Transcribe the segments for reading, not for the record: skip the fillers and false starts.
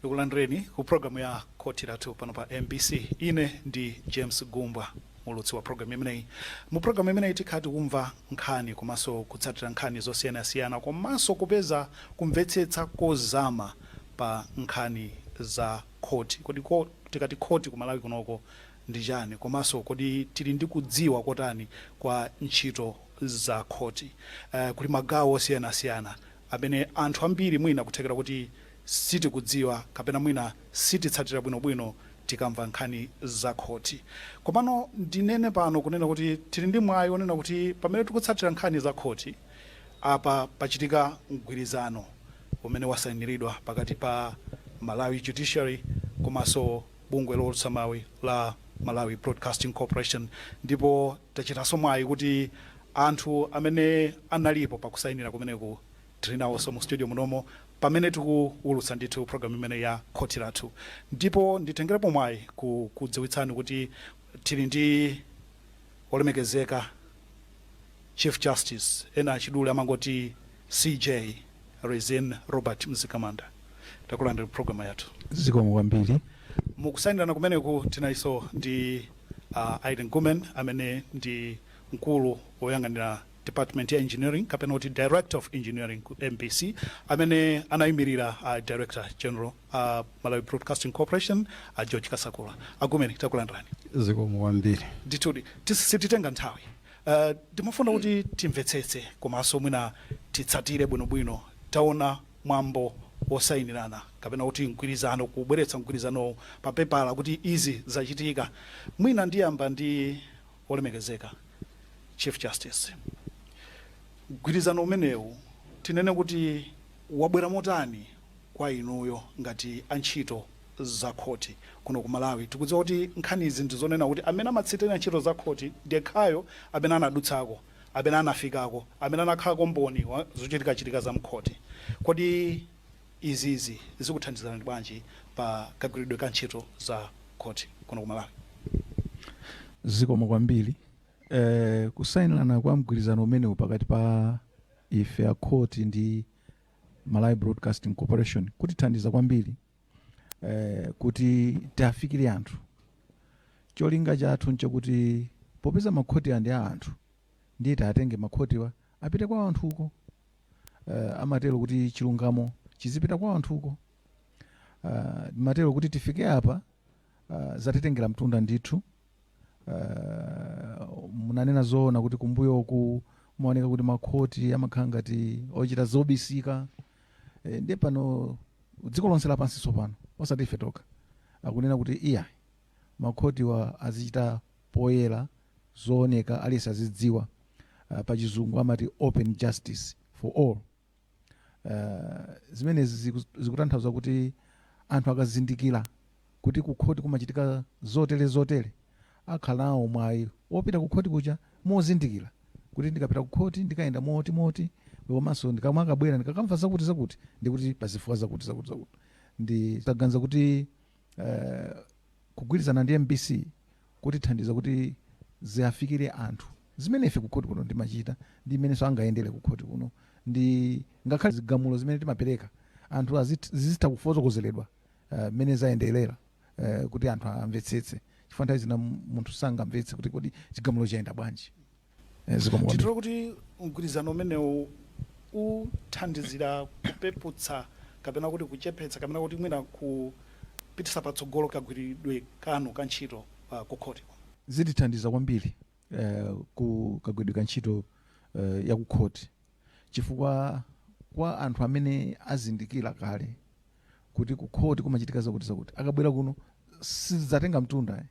Ndikulandireni ku programu ya Khoti Lathu pano pa MBC. Ine ndi James Gumbwa, muulutsi wa programu imeneyi. Mu programu imeneyi tikhala tikumva nkhani komanso kutsatira nkhani zosiyanasiyana komanso kupeza kumvetsetsa kozama pa nkhani za khoti. Kodi tikati khoti ku Malawi kunoko ndi chani, komanso kodi tili ndi kudziwa kotani kwa ntchito za khoti? Kuli magawo osiyanasiyana amene anthu ambiri mwina kuthekera kuti sitikudziwa kapena mwina sititsatira bwinobwino tikamva nkhani za khoti. Komano ndinene pano kunena kuti tili ndi mwayi onena kuti pamene tikutsatira nkhani za khoti apa, pachitika mgwirizano umene wasainiridwa pakati pa Malawi Judiciary komanso bungwe lowulutsa mawu la Malawi Broadcasting Corporation, ndipo tachitanso mwayi kuti anthu amene analipo pakusayinira kumeneku tili nawonso mu studio munomo pamene tikuwulutsa ndithu program imene ya Khoti Lathu. Ndipo nditengerepo mwayi kudziwitsani kuti tili ndi olemekezeka Chief Justice, ena achidule amangoti CJ, Rizine Robert Mzikamanda. Takulandira program yathu. Zikomo kwambiri. Mukusayinirana kumeneku tinalinso ndi Aiden Gumen, amene ndi mkulu woyang'anira department ya engineering, kapena kuti director of engineering ku MBC, amene anayimirira director general Malawi Broadcasting Corporation, George Kasakula. Agumeni, takulandirani. Zikomo kwambiri. Ndithudi sititenga nthawi. Timafuna kuti timvetsetse komanso mwina titsatire bwinobwino. Taona mwambo wosayinirana, kapena kuti mgwirizano, kubweretsa mgwirizano pa pepala kuti izi zachitika. Mwina ndiyamba ndi olemekezeka Chief Justice. Mgwirizano umenewu tinene kuti wabwera motani kwa inuyo ngati antchito za khoti kuno ku Malawi? Tikudziwa kuti nkhani izi ndizonena kuti amene amatsatira ntchito za khoti ndiyekhayo amene anadutsako, amene anafikako, amene anakhalako mboni wa zochitikachitika za mkhoti. Kodi izizi zikuthandizani bwanji pa kagwiridwe ka ntchito za khoti kuno ku Malawi? Zikomo kwambiri. Kusayinirana kwa mgwirizano umenewu pakati pa ife a khoti ndi Malawi Broadcasting Corporation kutithandiza kwambiri kuti tiafikire anthu. Cholinga chathu nchakuti popeza makhoti ndi a anthu, ndiye tiatenge makhotiwa apite kwa anthuko. Amatero kuti chilungamo chizipita kwa anthuko. Matero kuti tifike apa, zatitengera mtunda ndithu. Munanena zoona kuti kumbuyoku kumaoneka kuti makhoti amakhala ngati ochita zobisika. Ndiye pano dziko lonse lapansi tsopano, osati ife tokha, akunena kuti iya, makhotiwa azichita poyera, zooneka, aliyense azidziwa. Pachizungu amati open justice for all. Zimenezi zikutanthauza kuti anthu akazindikira kuti kukhoti kumachitika zotere zotere, akhala nawo mwayi wopita kukhoti kuja mozindikira kuti ndikapita kukhoti ndikayenda moti moti, komanso ndikamakabwera ndikakamva zakuti zakuti, ndikuti pazifukwa zakuti zakuti zakuti. Ndi taganiza kuti kugwirizana ndi MBC kutithandiza kuti ziafikire anthu zimene ife kukhoti kuno timachita ndi imenenso angayendere kukhoti kuno, ndi ngakhale zigamulo zimene timapereka anthu zizitha kufotokozeredwa mmene zayenderera, kuti anthu amvetsetse, chifukwa nthawi zina munthu sangamvetse kuti kodi chigamulo chayenda bwanji. Zikomo kwambiri. Titolo kuti mgwirizano umenewu uthandizira kupeputsa, kapena kuti kuchepetsa, kapena kuti mwina kupitisa patsogolo kagwiridwe kanu ka ntchito ku khoti? Zitithandiza kwambiri ku kagwiridwe ka ntchito ya ku khoti, chifukwa kwa anthu amene azindikira kale kuti ku khoti kumachitika zakuti zakuti, akabwera kuno sizidzatenga mtunda.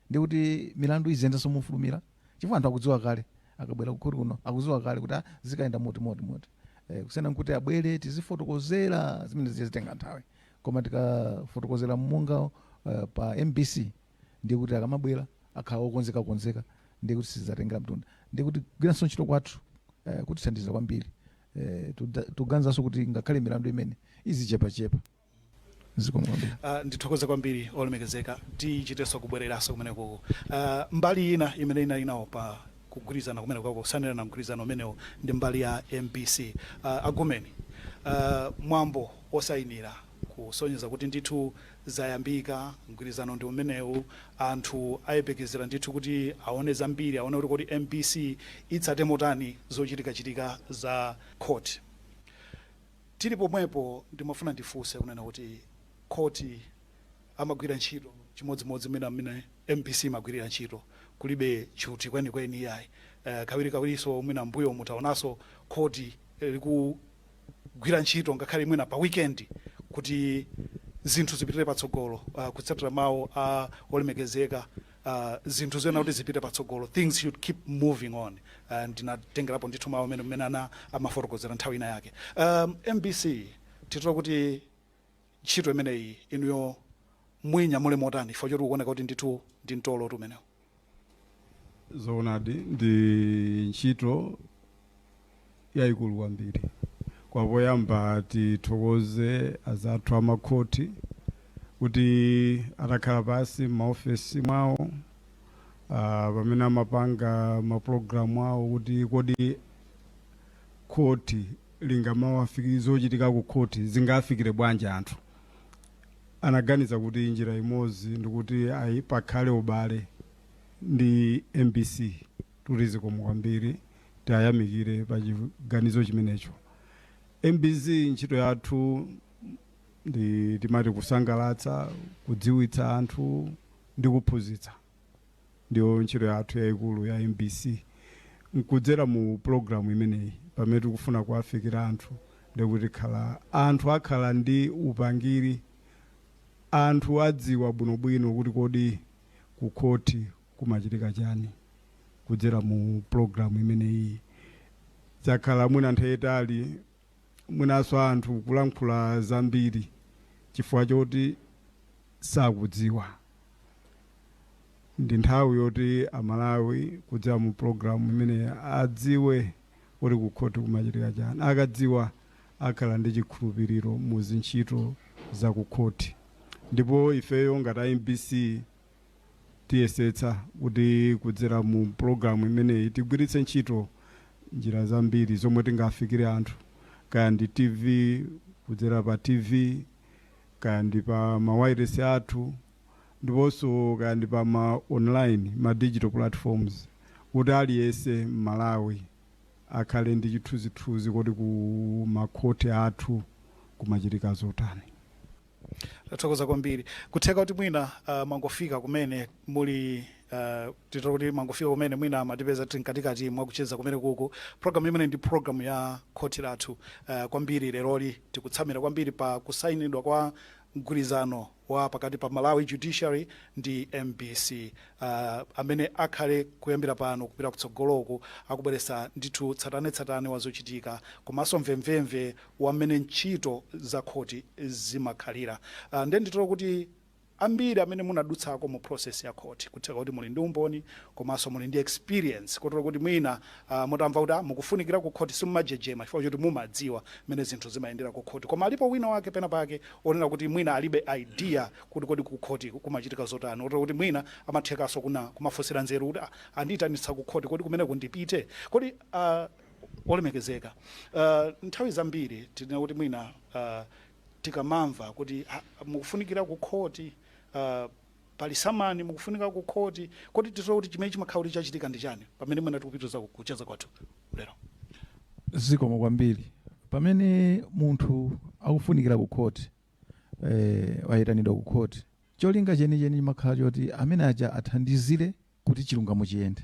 Ndikuti milandu iziyendanso mofulumira, chifukwa anthu akudziwa kale. Akabwera kukhoti kuno akudziwa kale kuti zikayenda moti moti moti, kusiyana nkuti abwere tizifotokozera, zimene zitenga nthawi. Koma tikafotokozera monga pa MBC, ndiye kuti akamabwera akhala okonzeka konzeka, ndiye kuti sizidzatengera mtunda. Ndiye kuti kugwiranso ntchito kwathu kutithandiza kwambiri. Tuganizanso kuti ngakhale milandu imene izichepachepa. Zikomo kwambiri. Ndithokoze kwambiri, olemekezeka. Tichitenso kubwereranso kumeneko. Mbali ina imene inali nawo pa kugwirizana kumene kwako, kusainirana mgwirizano umenewo, ndi mbali ya MBC. Agumeni, mwambo osayinira Kusonyeza kuti ndithu zayambika, mgwirizano ndi umenewu. Anthu ayembekezera ndithu kuti aone zambiri, aone kuti kodi MBC itsate motani zochitikachitika za court. Tili pomwepo, ndimafuna ndifunse kunena kuti khoti amagwira ntchito chimodzimodzi mmene MBC imagwirira ntchito, kulibe tchuti kwenikweni iyayi. Kawirikawirinso mwina mbuyo mutaonanso khoti likugwira ntchito ngakhale mwina pa weekend kuti zinthu zipitire patsogolo, kutsatira mawu a olemekezeka, zinthu zena kuti zipite patsogolo, things should keep moving on. Ndinatengerapo ndithu mawu amene mmene ana amafotokozera nthawi ina yake. MBC, titola kuti ntchito imeneyi inuyo muyinyamule motani, chifukwa choti ukuoneka kuti ndithu ndi mtolo umenewu? Zoonadi, ndi ntchito yayikulu kwambiri. Kwapoyamba tithokoze azathu amakhoti kuti atakhala pasi m'maofesi mwawo, pamene amapanga mapulogalamu awo kuti kodi khoti lingamawafikire, zochitika ku khoti zingafikire bwanji anthu, anaganiza kuti njira imodzi ndikuti ayi, pakhale ubale ndi MBC. Kuti zikomo kwambiri, tayamikire pa chiganizo chimenecho. MBC, ntchito yathu ndi timati kusangalatsa, kudziwitsa anthu ndi kuphunzitsa. Ndiyo ntchito yathu yayikulu ya MBC. Nkudzera mu pulogalamu imeneyi pamene tikufuna kuwafikira anthu, ndikuti khala anthu akhala ndi upangiri, anthu adziwa bwinobwino kuti kodi ku khoti kumachitika chani kudzera mu pulogalamu imeneyi. Zakhala mwina nthawi yayitali mwinanso anthu kulankhula zambiri chifukwa choti sakudziwa. Ndi nthawi yoti Amalawi kudzera mu pulogalamu imeneyi adziwe kuti kukhoti kumachitika chani. Akadziwa, akhala ndi chikhulupiriro mu zintchito za kukhoti. Ndipo ifeyo ngati MBC tiyesetsa kuti kudzera mu pulogalamu imeneyi tigwiritse ntchito njira zambiri zomwe tingafikire anthu, kaya ndi TV, kudzera pa TV, kaya ndi pa mawayilesi athu, ndiponso kaya ndi pa ma online, ma digital platforms, kuti aliyense m'Malawi akhale ndi chithunzithunzi kuti ku makhoti athu kumachitika zotani. Tathokoza kwambiri. Kutheka kuti mwina mwangofika kumene muli, tito kuti mwangofika kumene, mwina matipeza tili mkatikati mwakucheza kumene kuku. Program imene ndi program ya Khoti Lathu. Kwambiri leroli tikutsamira kwambiri pa kusayinidwa kwa mgwirizano wa pakati pa Malawi Judiciary ndi MBC, amene akhale kuyambira pano kupita kutsogoloku akubweretsa ndithu tsatanetsatane wa zochitika komanso mvemvemve wamene ntchito za khoti zimakhalira. Ndiye nditolo kuti ambiri amene munadutsako mu process ya khoti, kutheka kuti muli ndi umboni komanso muli ndi experience, kotero kuti mwina mutamva kuti mukufunikira ku khoti simumajejema chifukwa choti mumadziwa mmene zinthu zimayendera ku khoti. Koma alipo wina wake pena pake onena kuti mwina alibe idea kuti kodi ku khoti kumachitika zotani, kotero kuti mwina amathekanso kuna kumafunsira nzeru kuti andiyitanitsa ku khoti, kodi kumeneko ndipite kodi? Olemekezeka, nthawi zambiri tinena kuti mwina tikamamva kuti mukufunikira ku khoti, pali samani, mukufunika ku khoti, kodi titola kuti chimene chimakhala kuti chachitika ndi chani, pamene mwina tikupitiriza kucheza kwathu lero? Zikomo kwambiri. Pamene munthu akufunikira ku khoti, wayitanidwa ku khoti, cholinga chenicheni chimakhala choti amene aja athandizire kuti chilungamo chiyende.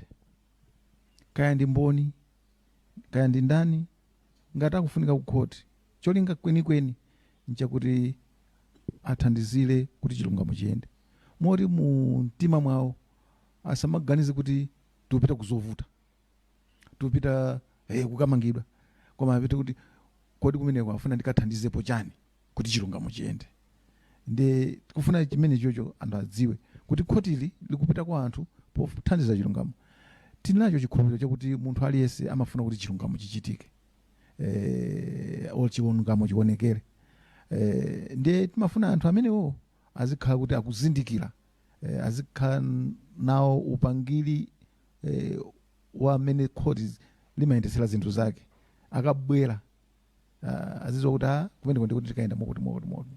Kaya ndi mboni, kaya ndi ndani, ngati akufunika ku khoti, cholinga kwenikweni nchakuti athandizire kuti chilungamo chiyende, moti mu mtima mwawo asamaganize kuti tikupita kuzovuta, tikupita kukamangidwa, koma apite kuti kodi kumeneko afuna ndikathandizepo chani kuti chilungamo chiyende. Ndi kufuna chimene chocho anthu adziwe kuti khotili likupita kwa anthu pothandiza chilungamo. Tili nacho chikhulupiriro chakuti munthu aliyense amafuna kuti chilungamo chichitike, or chilungamo chionekere. Ndiye timafuna anthu amenewo azikhala kuti akuzindikira, azikhala nawo upangiri wa amene khoti limayendetsera zinthu zake. Akabwera, azidziwa kuti kumeneko ndikuti tikayenda mokuti mokuti mokuti.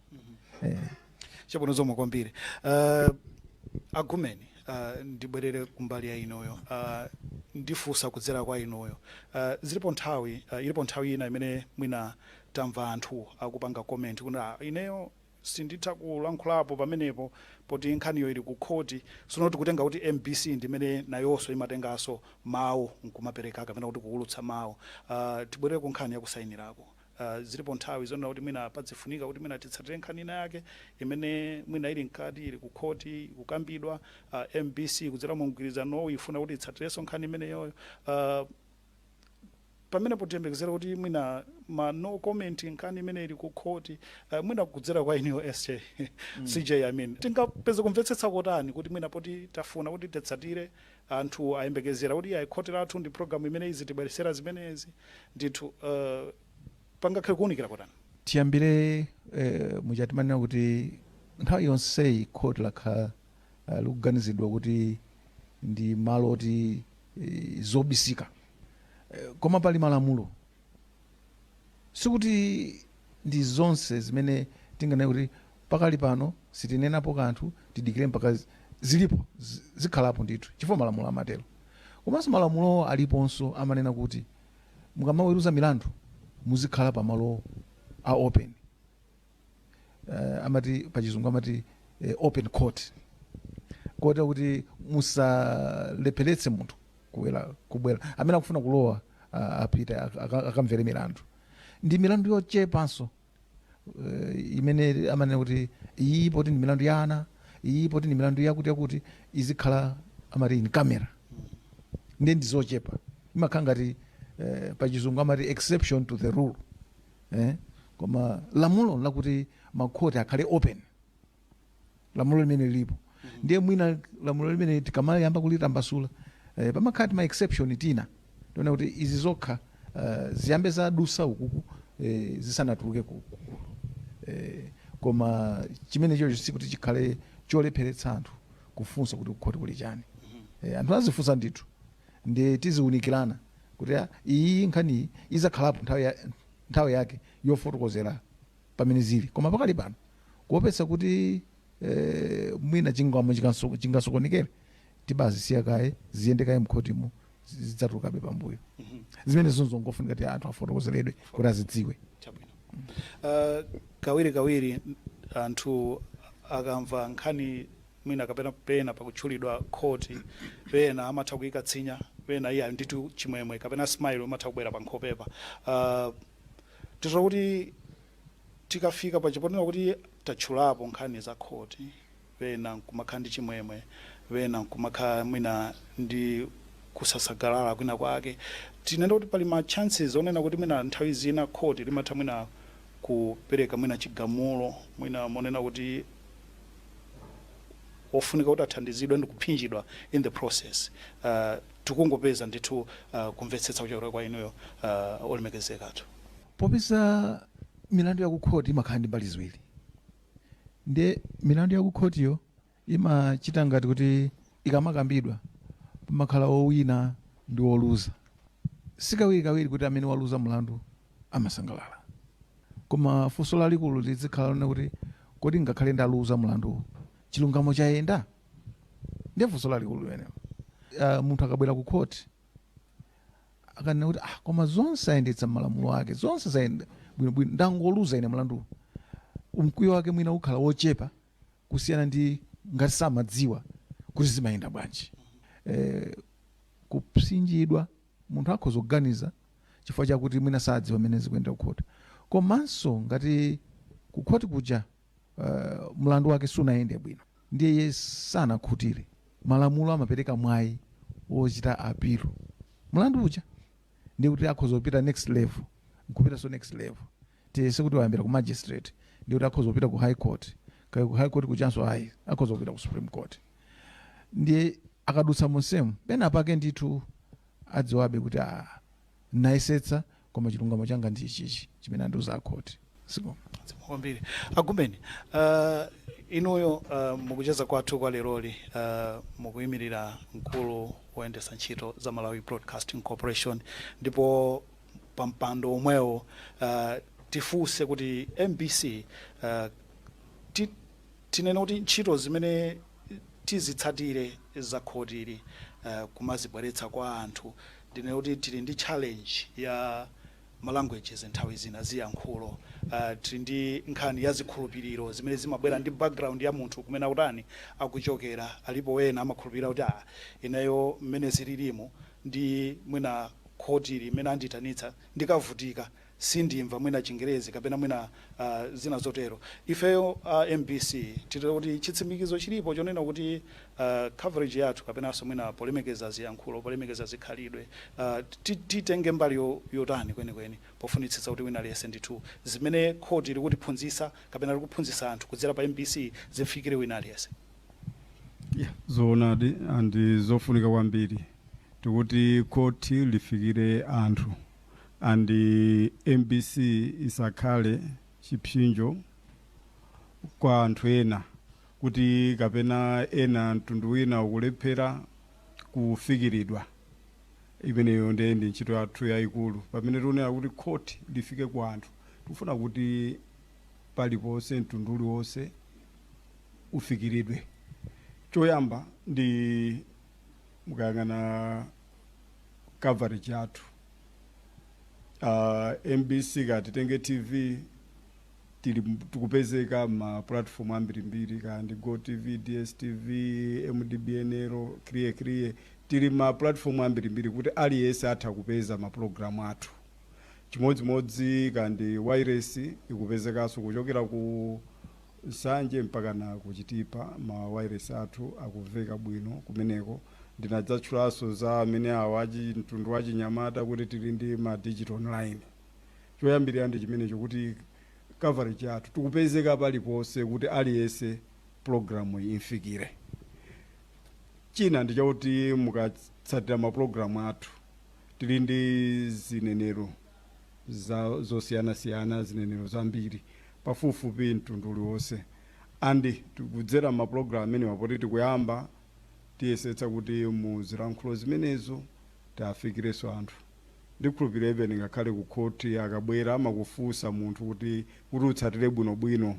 Chabwino, zikomo kwambiri. Agumeni, ndibwerere kumbali ya inuyo, ndifunsa kudzera kwa inuyo. Zilipo nthawi, ilipo nthawi ina imene mwina tamva anthu akupanga comment kuti, "Ah, ineyo sinditha kulankhulapo pamenepo poti nkhaniyo ili ku khoti." Sono tikutenga kuti MBC ndimene nayonso imatenganso mawu nkumapereka kapena kuti kuwulutsa mawu. Tibwerere ku nkhani yakusayinirako. Zilipo nthawi zonena kuti mwina padzifunika kuti mwina titsatire nkhani ina yake imene mwina ili mkati, ili ku khoti, ikukambidwa. MBC kudzera mu mgwirizanowu ifuna kuti itsatirenso nkhani imeneyoyo. Pamenepo tiyembekezera kuti mwina ma no comment, nkhani imene ili ku khoti, mwina kudzera kwa inuyo SJ, CJ, I mean, tingapeze kumvetsetsa kotani kuti mwina poti tafuna kuti titsatire, anthu ayembekezera kuti ayi, Khoti Lathu ndi program imene izitibweresera zimenezi ndithu, pangakhale kuwunikira kotani? Tiyambire muchatimanena kuti nthawi yonseyi khoti lakhala likuganizidwa kuti ndi malo oti zobisika, koma pali malamulo. Sikuti ndi zonse zimene tinganene kuti pakali pano sitinenapo kanthu, tidikire mpaka zilipo, zikhalapo ndithu, chifukwa malamulo amatero. Komanso malamulo aliponso amanena kuti mukamaweruza milandu muzikhala pamalo a open, amati pachizungu amati open court, kotero kuti musalepheretse munthu kubwera, kubwera amene akufuna kulowa, apite akamvere milandu. Ndi milandu yochepanso imene amanena kuti iyi poti ndi milandu ya ana, iyi poti ndi milandu yakuti yakuti, izikhala amati in camera. Ndiye ndi zochepa, imakhala ngati pachizungu amati exception to the rule, eh? Koma lamulo lakuti makhoti akhale open, lamulo limene lilipo. Ndiye mwina lamulo limene tikamayamba kulitambasula, pamakhala ma exception tina, tiona kuti izi zokha ziyambe zadusa ukuku zisanatuluke kugulu. Koma chimene chocho sikuti chikhale cholepheretsa anthu kufunsa kuti kukhoti kuli chani. Anthu azifunsa ndithu, ndi tiziwunikirana kuti iyi nkhaniyi izakhalapo nthawi yake yofotokozera pamene zili. Koma pakali pano, kuopetsa kuti mwina chingamo chingasokonekere, tibazisiya kaye ziyende kaye mkhotimo, zidzatulukabe pambuyo. Zimene zongofunika kuti anthu afotokozeredwe kuti azidziwe. Chabwino. Kawiri kawiri anthu akamva nkhani mwina kapena pena pakutchulidwa khoti, pena amatha kuyika tsinya, pena iya ndithu chimwemwe kapena smile imatha kubwera pa nkhopepa. Titola kuti tikafika pachiponera kuti tatchulapo nkhani za khoti, pena nkumakhala ndi chimwemwe, pena nkumakhala mwina ndi kusasangalala kwina kwake. Tinene kuti pali ma chances onena kuti mwina nthawi zina khoti limatha mwina kupereka mwina chigamulo mwina monena kuti ofunika kuti athandizidwe ndi kuphinjidwa in the process? Tikungopeza ndithu kumvetsetsa kuchokera kwa inuyo, olemekezekatu. Popeza milandu yakukhoti imakhala ndi mbali ziwiri, ndiye milandu yakukhotiyo imachita ngati kuti ikamakambidwa pamakhala owina ndi woluza. Sikawirikawiri kuti amene waluza mlandu amasangalala, koma funso lalikulu lizikhala lone kuti, kodi ngakhale ndaluza mlanduwu, chilungamo chayenda? Ndiye funso lalikulu limenelo. Munthu akabwera ku khoti akanena kuti, "Ah, koma zonse ayendetsa malamulo ake, zonse zayenda bwinobwino, ndangoluza ine mlanduwu," mkwiyo wake mwina ukhala wochepa kusiyana ndi ngati samadziwa kuti zimayenda bwanji. Kupsinjidwa munthu akhoza kuganiza chifukwa chakuti mwina sadziwa mmene zikuyendera kukhoti. Komanso ngati kukhoti kuja mlandu wake sunayende bwino, ndiye iye sanakhutire, malamulo amapereka mwayi wochita apilo mlandu uja. Ndiye kuti akhoza kupita next level, nkupitanso next level. Tiyese kuti wayambira ku magistrate, ndiye kuti akhoza kupita ku High Court. Kaya ku High Court kuchanso ayi, akhoza kupita ku Supreme Court. Ndiye akadutsa monsemu, pena pake ndithu adziwabe kuti, ah, nayesetsa, koma chilungamo changa ndi ichichi chimene andiuza akhoti. Zikomo. Zikomo kwambiri, Agumeni. Inuyo, mukucheza kwathu kwa leroli, mukuyimirira mkulu woyendetsa ntchito za Malawi Broadcasting Corporation, ndipo pa mpando omwewo tifunse kuti MBC Tinene kuti ntchito zimene tizitsatire za khotili, kumazibweretsa kwa anthu, ndinene kuti tili ndi challenge ya ma languages, nthawi zina ziyankhulo, tili ndi nkhani ya zikhulupiriro zimene zimabwera ndi background ya munthu, kumene akutani, akuchokera. Alipo wena amakhulupirira kuti, ah, ineyo mmene zililimu ndi mwina khotili imene andiyitanitsa ndikavutika, sindimva mwina Chingerezi kapena mwina zina zotero. Ifeyo MBC titero kuti chitsimikizo chilipo chonena kuti coverage yathu, kapenanso mwina polemekeza ziyankhulo, polemekeza zikhalidwe, titenge mbali yotani kwenikweni pofunitsitsa kuti wina aliyense ndithu zimene khoti likutiphunzitsa kapena likuphunzitsa anthu kudzera pa MBC zifikire wina aliyense? Yeah, zoonadi, and zofunika kwambiri tikuti khoti lifikire anthu and MBC isakhale chipsinjo kwa anthu ena, kuti kapena ena mtundu wina ukulephera kufikiridwa. Imeneyo ndiye ndi ntchito yathu yayikulu. Pamene tikunena kuti khoti lifike kwa anthu, tikufuna kuti paliponse, mtundu uliwonse ufikiridwe. Choyamba ndi mukayang'ana coverage yathu, MBC, katitenge TV, tili tikupezeka ma platform ambirimbiri, kaya ndi Go TV, DStv, MDBNL, Clear Clear, tili ma platform ambirimbiri kuti aliyense atha kupeza ma program athu. Chimodzimodzi kandi wireless, ikupezekanso kuchokera ku Nsanje mpaka na kuChitipa, ma wireless athu akuveka bwino kumeneko. Ndinadzatchulanso za amene awa achi mtundu wa chinyamata kuti tili ndi ma digital online. Choyambirira ndi chimenecho, kuti coverage yathu tikupezeka paliponse kuti aliyense programu imfikire. China ndi chakuti mukatsatira mapulogalamu athu, tili ndi zinenero zosiyanasiyana, zinenero zambiri, pafupifupi mtundu uliwonse. And tikudzera mapulogalamu amenewa, poti tikuyamba, tiyesetsa kuti mu zilankhulo zimenezo tiafikirenso anthu. Ndikhulupirira even ngakhale ku khoti akabwera amakufunsa munthu kuti utsatire bwinobwino,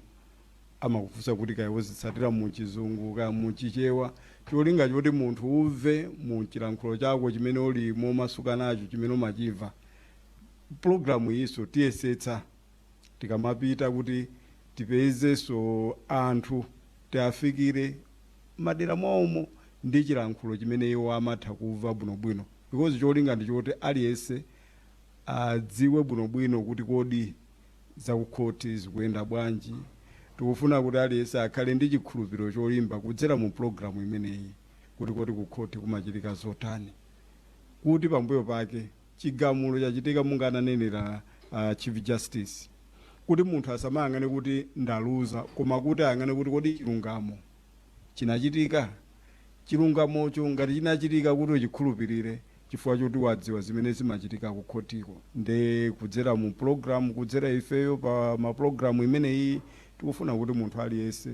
amakufunsa kuti kaya uzitsatira mu Chizungu kaya mu Chichewa, cholinga choti munthu umve mu chilankhulo chako chimene uli momasuka nacho, chimene umachimva. Pulogalamu iso tiyesetsa tikamapita kuti tipezenso anthu, tiafikire madera mwawomo ndi chilankhulo chimene iwo amatha kumva bwinobwino, because cholinga ndi choti aliyense adziwe bwinobwino kuti kodi zakukhoti zikuyenda bwanji. Tikufuna kuti aliyense akhale ndi chikhulupiriro cholimba kudzera mu pulogalamu imeneyi kuti kodi kukhoti kumachitika zotani, kuti pambuyo pake chigamulo chachitika, monga ananenera Chief Justice, kuti munthu asamayang'ane kuti ndaluza, koma kuti ayang'ane kuti kodi chilungamo chinachitika. Chilungamocho ngati chinachitika, kuti uchikhulupirire chifukwa choti wadziwa zimene zimachitika kukhotiko. Nde kudzera mu program, kudzera ifeyo pa mapulogalamu imeneyi, tikufuna kuti munthu aliyense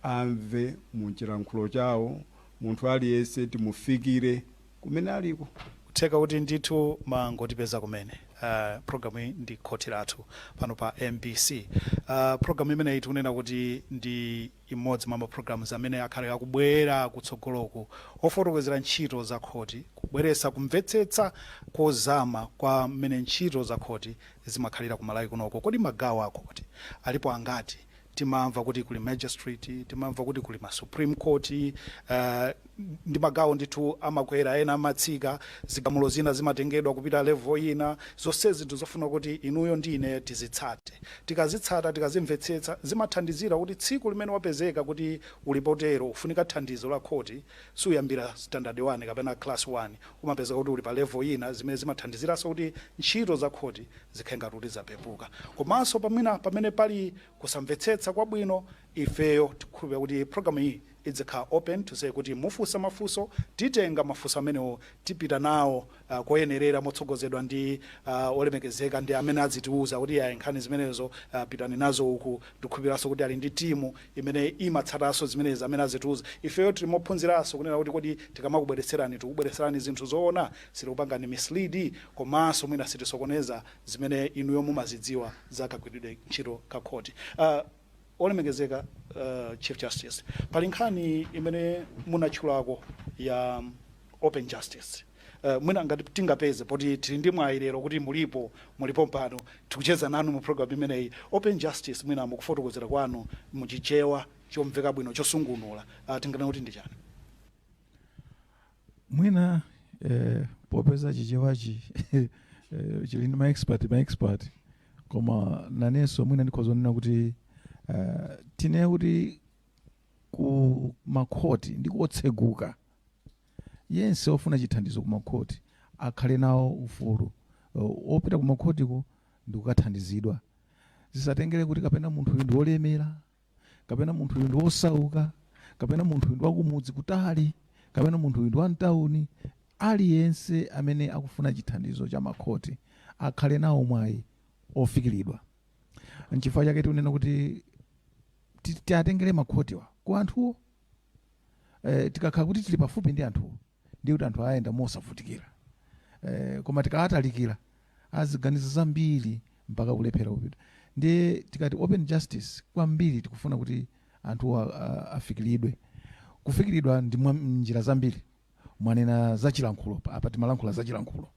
amve mu chilankhulo chawo, munthu aliyense timufikire kumene aliko. Kutheka kuti ndithu mangotipeza kumene, programu iyi ndi Khoti Lathu pano pa MBC. Programu imeneyi tikunena kuti ndi imodzi mwa maprograms amene akhale akubwera kutsogoloku, ofotokozera ntchito za khoti, kubweretsa kumvetsetsa kozama kwa mmene ntchito za khoti zimakhalira ku Malawi kunoko. Kodi magawo a khoti alipo angati? Timamva kuti kuli magistrate, timamva kuti kuli ma Supreme Court, ndi magawo ndithu amakwera, ena amatsika, zigamulo zina zimatengedwa kupita level ina. Zonsezi zofuna kuti inuyo ndi ine tizitsate. Tikazitsata, tikazimvetsetsa, zimathandizira kuti tsiku limene wapezeka kuti uli potero, ufunika thandizo la khoti, suyambira standard 1 kapena class 1, umapezeka kuti uli pa level ina, zimene zimathandiziranso kuti ntchito za khoti zikhale ngati kuti zapepuka. Komanso pamene pamene pali kusamvetsetsa kwabwino, ifeyo tikukhulupirira kuti programu iyi idzikhala open to say kuti mufunsa mafunso, titenga mafunso amenewo, tipita nawo koyenerera motsogozedwa ndi olemekezeka, ndi amene adzitiuza kuti ayi, nkhani zimenezo pitani nazo uku. Ndikukhulupiriranso kuti ali ndi timu imene imatsatanso zimenezi, amene azitiuza. Ifeyo tili mophunziranso kunena kuti kodi tikamakubweretserani, tikubweretserani zinthu zoona, sitikupangani mislead, komanso mwina sitisokoneza zimene inuyo mumazidziwa za kagwiridwe ntchito ka khoti. Olemekezeka Chief Justice, pali nkhani imene munatchulako ya open justice. Mwina ngati tingapeze poti tili ndi mwayi lero kuti mulipo pano, tikucheza nanu mu program imeneyi. Open justice, mwina mukufotokozera kwanu muchichewa chomveka bwino, chosungunula, tinganene kuti ndi chani? Mwina popeza chichewachi chili ndi ma expert, koma nanenso mwina ndikhoza kunena kuti tinene kuti ku makhoti ndi kotseguka. Yense ofuna chithandizo ku makhoti akhale nawo ufulu opita ku makhotiko ndi kukathandizidwa. Zisatengere kuti kapena munthu uyu ndi wolemera, kapena munthu uyu ndi wosauka, kapena munthu uyu ndi wakumudzi kutali, kapena munthu uyu ndi wamtawuni. Aliyense amene akufuna chithandizo cha makhoti akhale nawo mwayi ofikiridwa. Nchifukwa chake tikunena kuti tiatengere makhotiwa ku anthuwo. Tikakhala kuti tili pafupi ndi anthuwo, ndiye kuti anthu ayenda mosavutikira. Koma tikawatalikira, aziganiza zambiri mpaka kulephera kupita. Ndiye tikati open justice, kwambiri tikufuna kuti anthuwo afikiridwe. Kufikiridwa ndi njira zambiri. Mwanena za chilankhulo, apa timalankhula za chilankhulo.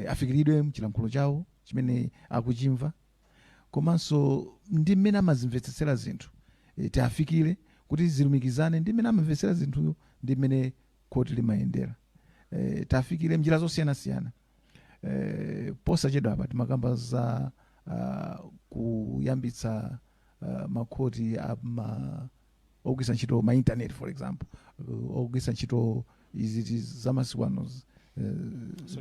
Afikiridwe mchilankhulo chawo chimene akuchimva, komanso ndi mmene amazimvetsetsera zinthu. Tiafikire kuti zilumikizane ndi mmene amamvetsera zinthuyo ndi mmene khoti limayendera. Tiafikire mnjira zosiyanasiyana. Posachedwa apa timakamba za kuyambitsa makhoti ama ogwiritsa ntchito ma internet, for example, ogwiritsa ntchito izi zamasiku ano,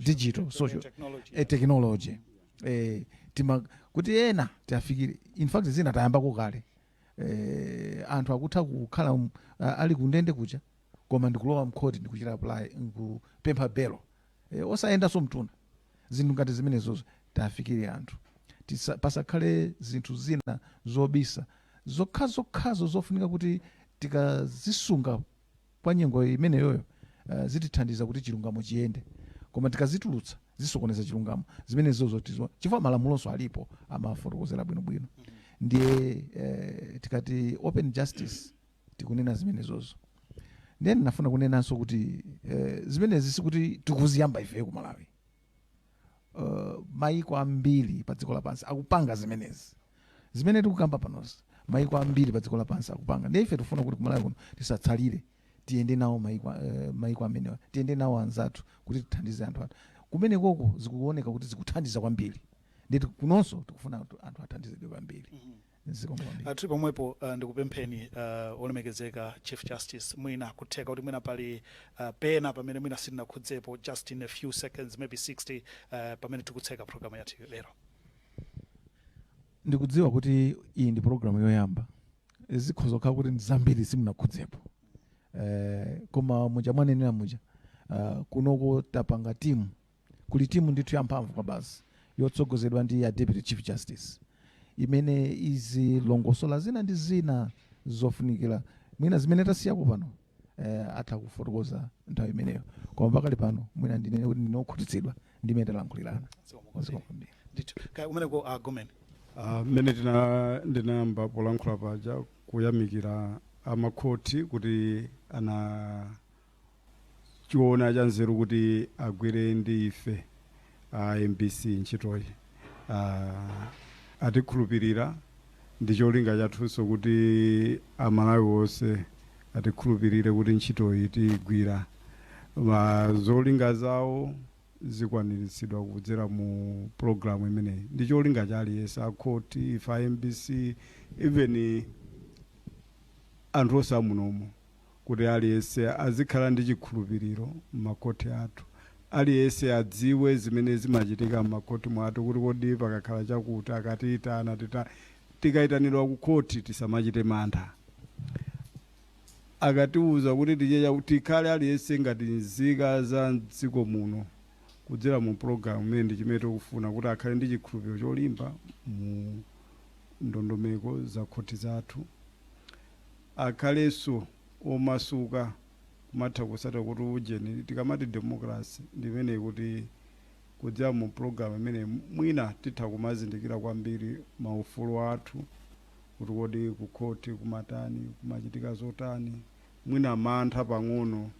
digital, social technology. Technology. Tima kuti ena tiafikire. In fact, zina tayambako kale. Anthu akutha kukhala ali kundende kuja, koma ndikulowa mkhoti ndikuchita apply, nkupempha belo, osayendanso mtunda. Zinthu ngati zimenezozo, tiafikire anthu. Pasakhale zinthu zina zobisa zokhazokhazo zofunika kuti tikazisunga kwa nyengo imeneyoyo, zitithandiza kuti chilungamo chiyende, koma tikazitulutsa zisokoneza chilungamo. Zimenezozo tizo chifukwa malamulonso alipo, amafotokozera bwinobwino. Ndiye tikati open justice, tikunena zimenezozo. Ndiye ndinafuna kunenanso kuti zimenezi sikuti tikuziyamba ifeyo ku Malawi. Maiko ambiri pa dziko lapansi akupanga zimenezi zimene tikukamba panozi. Maiko ambiri pa dziko lapansi akupanga. Ndiye ife tifuna kuti kumalawi kuno tisatsalire, tiyende nawo maiko amenewa, tiyende nawo anzathu kuti tithandize anthu athu. Kumene koko zikuoneka kuti zikuthandiza kwambiri, nditi kunonso tikufuna kuti anthu athandizidwe kwambiri. Zikomo kwambiri. Tili pomwepo, ndikupempheni, olemekezeka Chief Justice, mwina kutheka kuti mwina pali pena pamene mwina sitinakhudzepo, just in a few seconds, maybe 60, pamene tikutseka programu yathu lero. Ndikudziwa kuti iyi ndi programu yoyamba, zikhoza kukhala kuti ndi zambiri simunakhudzepo. Koma muja mwanenera muja, kunoko tapanga timu, kuli timu ndithu yamphamvu kwa basi yotsogozedwa ndi ya Deputy Chief Justice imene izilongosola zina ndi zina zofunikira. Mwina zimene tasiyako pano, atha kufotokoza nthawi imeneyo, koma pakali pano mwina ndinene kuti ndine okhutitsidwa ndi imene talankhulirana. Zikomo kwambiri. Zikomo kwambiri. Ndithu. Kaya kumeneko, Gomen? Mmene ndinayamba polankhula paja, kuyamikira amakhoti kuti ana chiona cha nzeru kuti agwire ndi ife a MBC ntchitoyi. Atikhulupirira ndi cholinga chathunso kuti Amalawi onse atikhulupirire kuti ntchitoyi tiyigwira. Zolinga zawo zikwaniritsidwa kudzera mu programu imeneyi. Ndi cholinga cha aliyense, akhoti, ife a MBC, even anthu onse amunomo, kuti aliyense azikhala ndi chikhulupiriro m'makhoti athu, aliyense adziwe zimene zimachitika m'makhoti mwathu, kuti kodi pakakhala chakuti, akatiyitana, tikayitanidwa ku khoti tisamachite mantha. Akatiuza kuti tiche, tikhale aliyense ngati nzika za mdziko muno. Kudzera mu programu imene, ndi chimene tikufuna, kuti akhale ndi chikhulupiriro cholimba mu ndondomeko za khoti zathu, akhalenso omasuka kumatha kusata kuti ujeni tikamati democracy ndimene, kuti kudzera mu programu imene mwina titha kumazindikira kwambiri maufulu athu. Kuti kodi kukhoti kumatani, kumachitika zotani? Mwina mantha pang'ono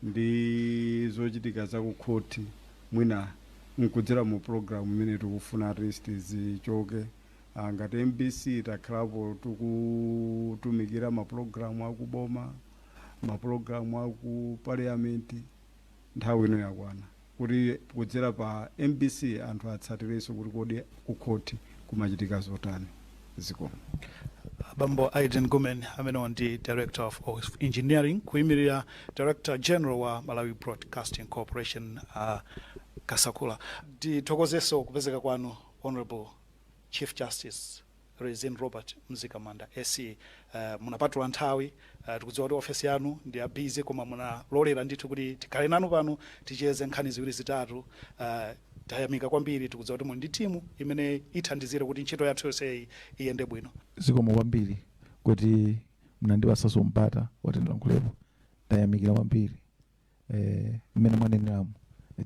ndi zochitika za kukhoti, mwina nkudzera mu program imene tikufuna at least zichoke. Ngati MBC takhalapo tikutumikira mapulogalamu akuboma, mapulogalamu aku parliament. Nthawi ino yakwana kuti kudzera pa MBC anthu atsatirenso kuti kodi kukhoti kumachitika zotani. Zikomo. Bambo Aiden Gumen, amenewa ndi Director of Engineering, kuyimirira Director General wa Malawi Broadcasting Corporation, Kasakula. Ndithokozeso kupezeka kwanu, Honorable Chief Justice Rizine Robert Mzikamanda SC. Munapatula nthawi. Tikudziwa kuti ofesi yanu ndi ya busy, koma munalolera ndithu kuti tikhale nanu pano, ticheze nkhani ziwiri zitatu. Tayamika kwambiri. Tikudziwa kuti muli ndi timu imene ithandizire kuti ntchito yathu yonseyi iyende bwino. Zikomo kwambiri kuti munandipasanso mpata woti ndilankhulepo. Ndayamikira kwambiri. Mmene mwaneneramo,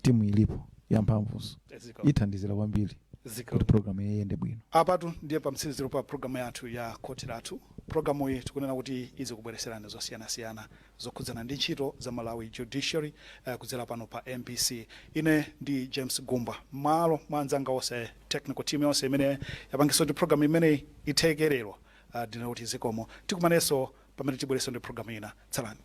timu ilipo yamphamvunso. Zikomo. Ithandizira kwambiri Zikomo. kuti program iyende bwino. Apatu ndiye pamtsiriziro pa programu yathu ya Khoti Lathu. Programu iyi tikunena kuti izikubwereserani zosiyanasiyana zokhudzana ndi ntchito za Malawi Judiciary kudzera pano pa MBC. Ine ndi James Gumba, malo mwa anzanga onse, technical team yonse imene yapangisa kuti programu imeneyi itheke lero, ndine kuti zikomo. Tikumanenso pamene tibwereso ndi programu ina. Tsalani.